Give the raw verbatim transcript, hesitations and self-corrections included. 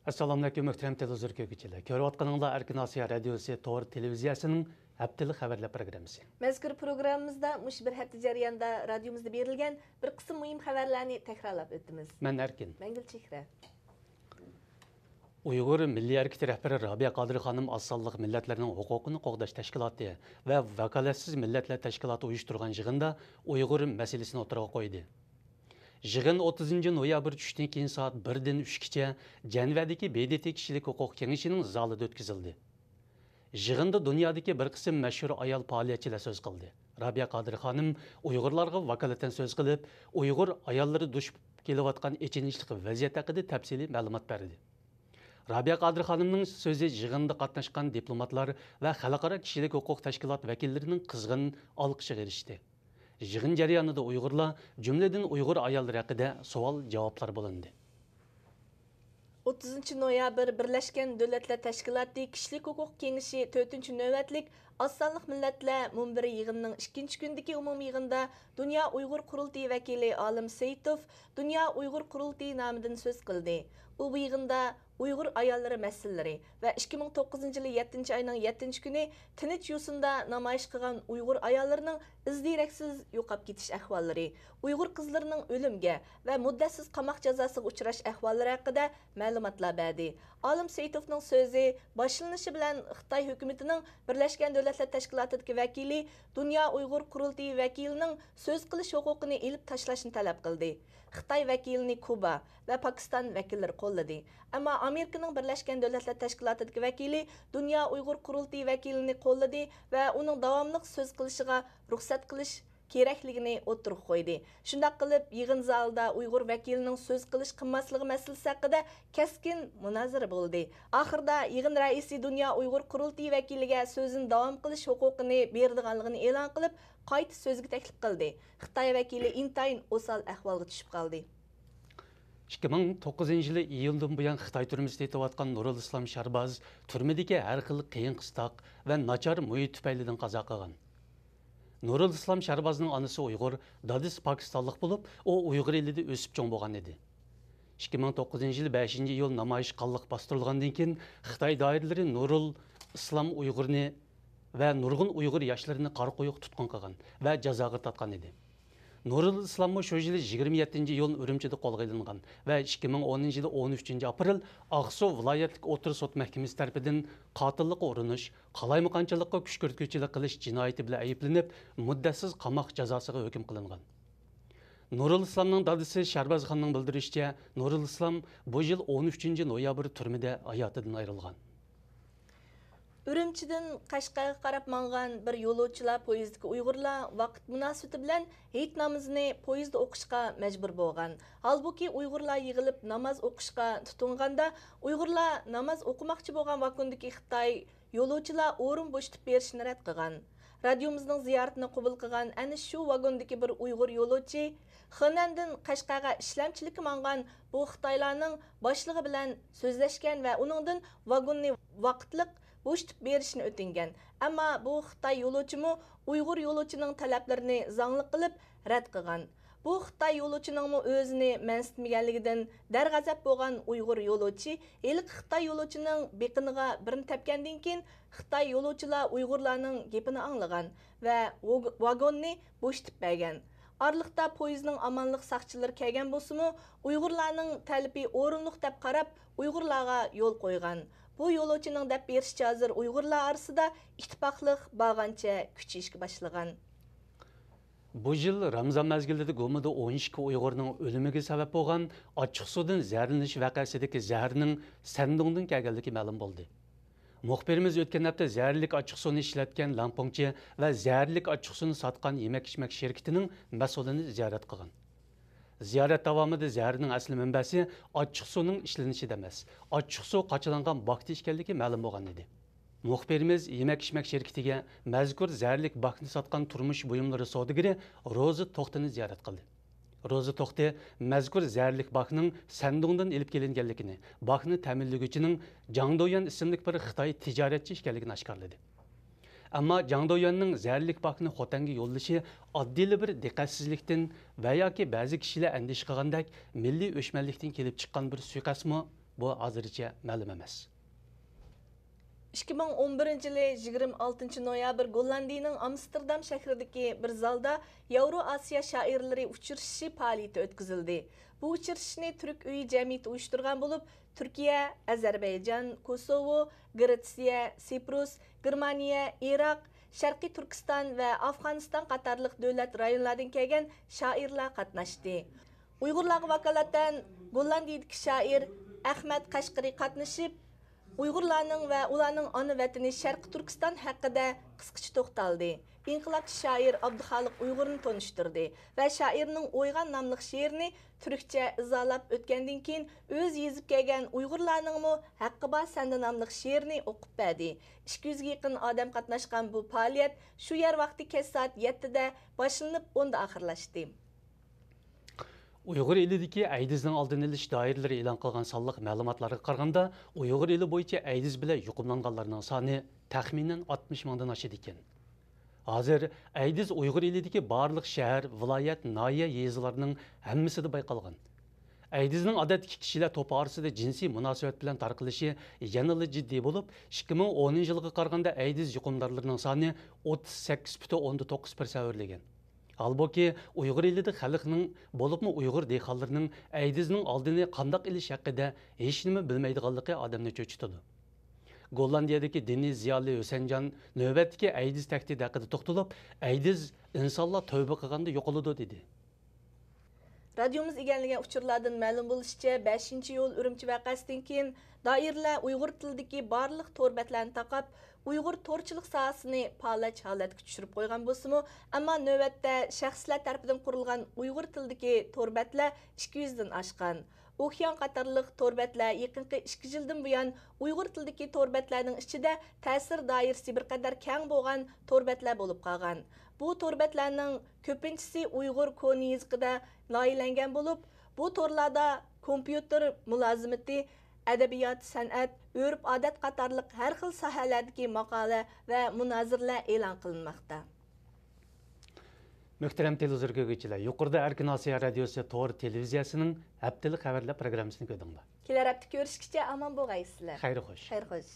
ئەسسالامۇئەلەيكۇم، مۆھتەرەم تېلېۋىزور كۆرگۈچىلەر. كۆرۈۋاتقىنىڭلار ئەركىن ئاسىيا رادىيوسى تور تېلېۋىزىيەسىنىڭ ھەپتىلىك خەۋەرلەر پروگراممىسى. مەزكۇر پروگراممىمىزدا مۇشۇ بىر ھەپتە جەريانىدا رادىيومىزدا بېرىلگەن بىر قىسىم مۇھىم خەۋەرلەرنى تەكرارلاپ ئۆتىمىز. مەن ئەركىن. مەن گۈلچېھرە. ئۇيغۇر مىللىي ھەرىكىتى رەھبىرى رابىيە قادىر خانىم ئاز سانلىق مىللەتلەرنىڭ ھوقۇقىنى قوغداش تەشكىلاتى ۋە ۋاكالەتسىز مىللەتلەر تەشكىلاتى ئۇيۇشتۇرغان يىغىندا ئۇيغۇر مەسىلىسىنى ئوتتۇرىغا قويدى. يىغىن ئوتتۇزىنچى نويابىر چۈشتىن كېيىن سائەت بىردىن ئۈچكىچە جەنۋەدىكى ب د ت كىشىلىك ھوقۇق كېڭىشىنىڭ زالىدا ئۆتكۈزۈلدى. يىغىندا دۇنيادىكى بىر قىسىم مەشھۇر ئايال پائالىيەتچىلەر سۆز قىلدى. رابىيە قادىر خانىم ئۇيغۇرلارغا ۋاكالىتەن سۆز قىلىپ، ئۇيغۇر ئاياللىرى دۇچ كېلىۋاتقان ئېچىنىشلىق ۋەزىيەت ھەققىدە تەپسىلىي مەلۇمات بەردى. رابىيە قادىر خانىمنىڭ سۆزى يىغىندا قاتناشقان دىپلوماتلار ۋە خەلقئارا كىشىلىك ھوقۇق تەشكىلات ۋەكىللىرىنىڭ قىزغىن ئالقىشىغا ئېرىشتى. يىغىن جەريانىدا ئۇيغۇرلار، جۈملىدىن ئۇيغۇر ئاياللىرى ھەققىدە سوئال-جاۋابلار بولۇندى. ئوتتۇزىنچى نويابىر بىرلەشكەن دۆلەتلەر تەشكىلاتى كىشىلىك ھوقۇق كېڭىشى تۆتىنچى نۆۋەتلىك ئاز سانلىق مىللەتلەر مۇنبىرى يىغىنىنىڭ ئىككىنچى كۈنىدىكى ئومۇمىي يىغىنىدا دۇنيا ئۇيغۇر قۇرۇلتىيى ۋەكىلى ئالىم سېيىتوف دۇنيا ئۇيغۇر قۇرۇلتىيى نامىدىن سۆز قىلدى. ئۇ بۇ يىغىندا ئۇيغۇر ئاياللىرى مەسىلىلىرى ۋە ئىككى مىڭ توققۇزىنچى يىلى يەتتىنچى ئاينىڭ يەتتىنچى كۈنى تىنچ يوسۇندا نامايىش قىلغان ئۇيغۇر ئاياللىرىنىڭ ئىز دېرەكسىز يوقاپ كېتىش ئەھۋاللىرى، ئۇيغۇر قىزلىرىنىڭ ئۆلۈمگە ۋە مۇددەتسىز قاماق جازاسىغا ئۇچراش ئەھۋاللىرى ھەققىدە مەلۇماتلار بەردى. ئالىم سېيىتوفنىڭ سۆزى باشلىنىشى بىلەن خىتاي ھۆكۈمىتىنىڭ بىرلەشكەن دۆلەتلەر تەشكىلاتىدىكى ۋەكىلى، دۇنيا ئۇيغۇر قۇرۇلتىيى ۋەكىلىنىڭ سۆز قىلىش ھوقۇقىنى ئېلىپ تاشلاشنى تەلەپ قىلدى. خىتاي ۋەكىلىنى كۇبا ۋە پاكىستان ۋەكىللىرى قوللىدى. ئەمما ئامېرىكىنىڭ بىرلەشكەن دۆلەتلەر تەشكىلاتىدىكى ۋەكىلى دۇنيا ئۇيغۇر قۇرۇلتىيى ۋەكىلىنى قوللىدى ۋە ئۇنىڭ داۋاملىق سۆز قىلىشىغا رۇخسەت قىلىش كېرەكلىكىنى ئوتتۇرىغا قويدى. شۇنداق قىلىپ، يىغىن زالىدا ئۇيغۇر ۋەكىلىنىڭ سۆز قىلىش قىلماسلىقى مەسىلىسى ھەققىدە كەسكىن مۇنازىرە بولدى. ئاخىرىدا يىغىن رەئىسى دۇنيا ئۇيغۇر قۇرۇلتىيى ۋەكىلىگە سۆزىنى داۋام قىلىش ھوقۇقىنى بېرىدىغانلىقىنى ئېلان قىلىپ، قايتا سۆزگە تەكلىپ قىلدى. خىتاي ۋەكىلى ئىنتايىن ئوسال ئەھۋالغا چۈشۈپ قالدى. ئىككى مىڭ توققۇزىنچى يىلى ئىيۇلدىن بۇيان خىتاي تۈرمىسىدە يېتىۋاتقان نۇرۇل ئىسلام شارباز تۈرمىدىكى ھەر خىل قىيىن-قىستاق ۋە ناچار مۇھىت تۈپەيلىدىن قازا قىلغان. نۇرۇل ئىسلام شاربازنىڭ ئانىسى ئۇيغۇر، دادىسى پاكىستانلىق بولۇپ، ئۇ ئۇيغۇر ئېلىدە ئۆسۈپ چوڭ بولغان ئىدى. ئىككى مىڭ توققۇزىنچى يىل بەشىنچى ئىيۇل نامايىش قانلىق باستۇرۇلغاندىن كېيىن، خىتاي دائىرىلىرى نۇرۇل ئىسلام ئۇيغۇرنى ۋە نۇرغۇن ئۇيغۇر ياشلىرىنى قارا قويۇق تۇتقۇن قىلغان ۋە جازاغا تارتقان ئىدى. نۇرۇل ئىسلاممۇ شۇ يىلى يىگىرمە يەتتىنچى ئىيۇل ئۈرۈمچىدە قولغا ئېلىنغان ۋە ئىككى مىڭ ئونىنچى يىلى ئون ئۈچىنچى ئاپرېل ئاقسۇ ۋىلايەتلىك ئوتتۇرا سوت مەھكىمىسى تەرىپىدىن قاتىللىققا ئۇرۇنۇش، قالايمىقانچىلىققا كۈشكۈرتكۈچىلىك قىلىش جىنايىتى بىلەن ئەيىبلىنىپ، مۇددەتسىز قاماق جازاسىغا ھۆكۈم قىلىنغان. نۇرۇل ئىسلامنىڭ دادىسى شەھباز خاننىڭ بىلدۈرۈشىچە، نۇرۇل ئىسلام بۇ يىل ئون ئۈچىنچى نويابىر تۈرمىدە ھاياتىدىن ئايرىلغان. ئۈرۈمچىدىن قەشقەرگە قاراپ ماڭغان بىر يولۇچىلار پويىزدىكى ئۇيغۇرلار ۋاقىت مۇناسىۋىتى بىلەن ھېيت نامىزىنى پويىزدا ئوقۇشقا مەجبۇر بولغان. ھالبۇكى، ئۇيغۇرلار يىغىلىپ ناماز ئوقۇشقا تۇتۇنغاندا، ئۇيغۇرلار ناماز ئوقۇماقچى بولغان ۋاگوندىكى خىتاي يولۇچىلار ئورۇن بوشىتىپ بېرىشنى رەت قىلغان. رادىيومىزنىڭ زىيارىتىنى قوبۇل قىلغان ئەنە شۇ ۋاگوندىكى بىر ئۇيغۇر يولۇچى خېنەندىن قەشقەرگە ئىشلەمچىلىككە ماڭغان بۇ خىتايلارنىڭ باشلىقى بىلەن سۆزلەشكەن ۋە ئۇنىڭدىن ۋاگوننى ۋاقىتلىق بوشىتىپ بېرىشنى ئۆتۈنگەن. ئەمما بۇ خىتاي يولۇچىمۇ ئۇيغۇر يولۇچىنىڭ تەلەپلىرىنى زاڭلىق قىلىپ رەت قىلغان. بۇ خىتاي يولۇچىنىڭمۇ ئۆزىنى مەنسىتمىگەنلىكىدىن دەرغەزەپ بولغان ئۇيغۇر يولۇچى ھېلىقى خىتاي يولۇچىنىڭ بېقىنىغا بىرنى تەپكەندىن كېيىن، خىتاي يولۇچىلار ئۇيغۇرلارنىڭ گېپىنى ئاڭلىغان ۋە ۋوگ-، ۋاگوننى بوشىتىپ بەرگەن. ئارىلىقتا پويىزنىڭ ئامانلىق ساقچىلىرى كەلگەن بولسىمۇ، ئۇيغۇرلارنىڭ تەلىپى ئورۇنلۇق دەپ قاراپ، ئۇيغۇرلارغا يول قويغان. بۇ يولۇچىنىڭ دەپ بېرىشىچە، ھازىر ئۇيغۇرلار ئارىسىدا ئىتتىپاقلىق بارغانچە كۈچىيىشكە باشلىغان. بۇ يىل رامىزان مەزگىلىدە گۇمىدا ئون ئىككى ئۇيغۇرنىڭ ئۆلۈمىگە سەۋەب بولغان ئاچچىقسۇدىن زەھەرلىنىش ۋەقەسىدىكى زەھەرنىڭ سەندۇڭدىن كەلگەنلىكى مەلۇم بولدى. مۇخبىرىمىز ئۆتكەن ھەپتە زەھەرلىك ئاچچىقسۇنى ئىشلەتكەن لەڭپۇڭچى ۋە زەھەرلىك ئاچچىقسۇنى ساتقان يېمەك-ئىچمەك شىركىتىنىڭ مەسئۇلىنى زىيارەت قىلغان. زىيارەت داۋامىدا زەھەرنىڭ ئەسلى مەنبەسى ئاچچىقسۇنىڭ ئىشلىنىشىدە ئەمەس، ئاچچىقسۇ قاچىلانغان باكتا ئىكەنلىكى مەلۇم بولغان ئىدى. مۇخبىرىمىز يېمەك-ئىچمەك شىركىتىگە مەزكۇر زەھەرلىك باكنى ساتقان تۇرمۇش بۇيۇملىرى سودىگىرى روزا توختىنى زىيارەت قىلدى. روزا توختى مەزكۇر زەھەرلىك باكنىڭ سەندۇڭدىن ئېلىپ كېلىنگەنلىكىنى، باكنى تەمىنلىگۈچىنىڭ جاڭ دويۈەن ئىسىملىك بىر خىتاي تىجارەتچى ئىكەنلىكىنى ئاشكارىلىدى. ئەمما جاڭ دويۈەننىڭ زەھەرلىك باكنى خوتەنگە يوللىشى ئاددىيلا بىر دىققەتسىزلىكتىن ۋە ياكى بەزى كىشىلەر ئەندىشە قىلغاندەك مىللىي ئۆچمەنلىكتىن كېلىپ چىققان بىر سۇيىقەستمۇ؟ بۇ ھازىرچە مەلۇم ئەمەس. ئىككى مىڭ ئون بىرىنچى يىلى يىگىرمە ئالتىنچى نويابىر گوللاندىيىنىڭ ئامستېردام شەھىرىدىكى بىر زالدا ياۋرو ئاسىيا شائىرلىرى ئۇچرىشىشى پائالىيىتى ئۆتكۈزۈلدى. بۇ ئۇچرىشىشنى تۈرك ئۆيى جەمئىيىتى ئۇيۇشتۇرغان بولۇپ، تۈركىيە، ئەزەربەيجان، كوسوۋو، گرېتسىيە، سىپرۇس، گېرمانىيە، ئىراق، شەرقىي تۈركىستان ۋە ئافغانىستان قاتارلىق دۆلەت رايونلاردىن كەلگەن شائىرلار قاتناشتى. ئۇيغۇرلارغا ۋاكالىتەن گوللاندىيىدىكى شائىر ئەخمەت قەشقىرى قاتنىشىپ، ئۇيغۇرلارنىڭ ۋە ئۇلارنىڭ ئانا ۋەتىنى شەرقىي تۈركىستان ھەققىدە قىسقىچە توختالدى. ئىنقىلابچى شائىر ئابدۇخالىق ئۇيغۇرنى تونۇشتۇردى ۋە شائىرنىڭ ئويغان ناملىق شېئىرىنى تۈركچە ئىزاھلاپ ئۆتكەندىن كېيىن، ئۆزى يېزىپ كەلگەن ئۇيغۇرلارنىڭمۇ ھەققى بار سەندە ناملىق شېئىرىنى ئوقۇپ بەردى. ئىككى يۈزگە يېقىن ئادەم قاتناشقان بۇ پائالىيەت شۇ يەر ۋاقتى كەچ سائەت يەتتىدە باشلىنىپ، ئوندا ئاخىرلاشتى. ئۇيغۇر ئېلىدىكى ئەيدىزنىڭ ئالدىنى ئېلىش دائىرىلىرى ئېلان قىلغان سانلىق مەلۇماتلارغا قارىغاندا، ئۇيغۇر ئېلى بويىچە ئەيدىز بىلەن يۇقۇملانغانلارنىڭ سانى تەخمىنەن ئاتمىش مىڭدىن ئاشىدىكەن. ھازىر ئەيدىز ئۇيغۇر ئېلىدىكى بارلىق شەھەر، ۋىلايەت، ناھىيە، يېزىلارنىڭ ھەممىسىدە بايقالغان. ئەيدىزنىڭ ئادەتتىكى كىشىلەر توپى ئارىسىدا جىنسىي مۇناسىۋەت بىلەن تارقىلىشى يەنىلا جىددىي بولۇپ، ئىككى مىڭ ئونىنچى يىلغا قارىغاندا ئەيدىز يۇقۇمدارلىرىنىڭ سانى ئوتتۇز سەككىز پۈتۈن ئوندىن توققۇز پىرسەنت ئۆرلىگەن. ھالبۇكى، ئۇيغۇر ئېلىدە خەلقنىڭ، بولۇپمۇ ئۇيغۇر دېھقانلىرىنىڭ ئەيدىزنىڭ ئالدىنى قانداق ئېلىش ھەققىدە ھېچنېمە بىلمەيدىغانلىقى ئادەمنى چۆچۈتىدۇ. گوللاندىيەدىكى دىنىي زىيالىي ھۈسەنجان نۆۋەتتىكى ئەيدىز تەھدىتى ھەققىدە توختىلىپ، ئەيدىز ئىنسانلار تەۋبە قىلغاندا يوقىلىدۇ، دېدى. رادىيومىز ئىگىلىگەن ئۇچۇرلاردىن مەلۇم بولۇشىچە، بەشىنچى ئىيۇل ئۈرۈمچى ۋەقەسىدىن كېيىن دائىرىلەر ئۇيغۇر تىلىدىكى بارلىق تور بەتلەرنى تاقاپ، ئۇيغۇر تورچىلىق ساھەسىنى پالەچ ھالەتكە چۈشۈرۈپ قويغان بولسىمۇ، ئەمما نۆۋەتتە شەخسلەر تەرىپىدىن قۇرۇلغان ئۇيغۇر تىلىدىكى تور بەتلەر ئىككى يۈزدىن ئاشقان. ئوكيان قاتارلىق تور بەتلەر يېقىنقى ئىككى يىلدىن بۇيان ئۇيغۇر تىلىدىكى تور بەتلەرنىڭ ئىچىدە تەسىر دائىرىسى بىر قەدەر كەڭ بولغان تور بەتلەر بولۇپ قالغان. بۇ تور بەتلەرنىڭ كۆپىنچىسى ئۇيغۇر كونا يېزىقىدا لايىھەلەنگەن بولۇپ، بۇ تورلاردا كومپيۇتېر مۇلازىمىتى، ئەدەبىيات، سەنئەت، ئۆرپ-ئادەت قاتارلىق ھەر خىل ساھەلەردىكى ماقالە ۋە مۇنازىرىلەر ئېلان قىلىنماقتا. مۆھتەرەم تېلېۋىزور كۆرگۈچىلەر، يۇقىرىدا ئەركىن ئاسىيا رادىيوسى تور تېلېۋىزىيەسىنىڭ ھەپتىلىك خەۋەرلەر پروگراممىسىنى كۆردۈڭلار. كېلەر ھەپتە كۆرۈشكىچە ئامان بولغايسىلەر. خەير خوش. خەير خوش.